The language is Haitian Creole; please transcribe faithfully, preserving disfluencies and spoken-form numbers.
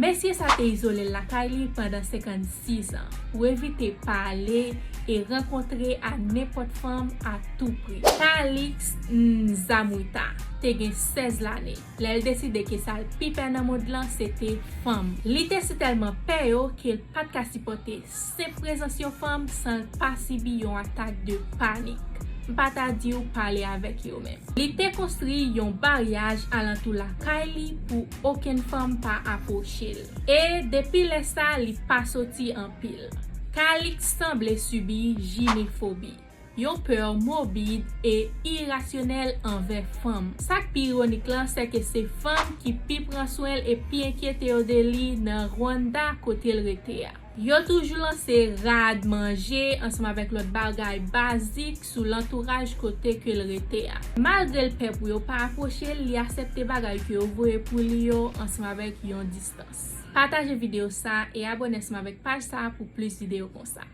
Mesye sa te izole l lakay li pandan senkannsis an pou evite pale e rankontre a nenpòt fanm a tou pri. Calix Nzamwita te gen sèz lane lè l deside ke sa l pi pè nan mond lan se te fanm. Li te sitèlman pè yo ke l pa t ka sipòte senp prezans yon fanm san l pa sibi yon atak de panik. M pa ta di w pale avèk yo menm. Li te konstwi yon baryaj alantou lakay li pou okenn fanm pa apwoche l. E depi lè sa, li pa soti anpil. Calix sanble sibi jinefobi, yon pè mobid e irasyonèl anvè fanm. Sa k pi ironik lan, sèke se fanm ki pi pran swen l e pi enkyete yo de li nan Rwanda kote l rete a. Yo toujou lanse rad, manje, ansanm avèk lòt bagay bazik sou lantouraj kote ke l rete a. Malgre l pè pou yo pa apwoche l, li aksepte bagay ke yo voye pou li yo ansanm avèk yon distans. Pataje videyo sa e abòne ansanm avèk paj sa pou plis videyo konsa.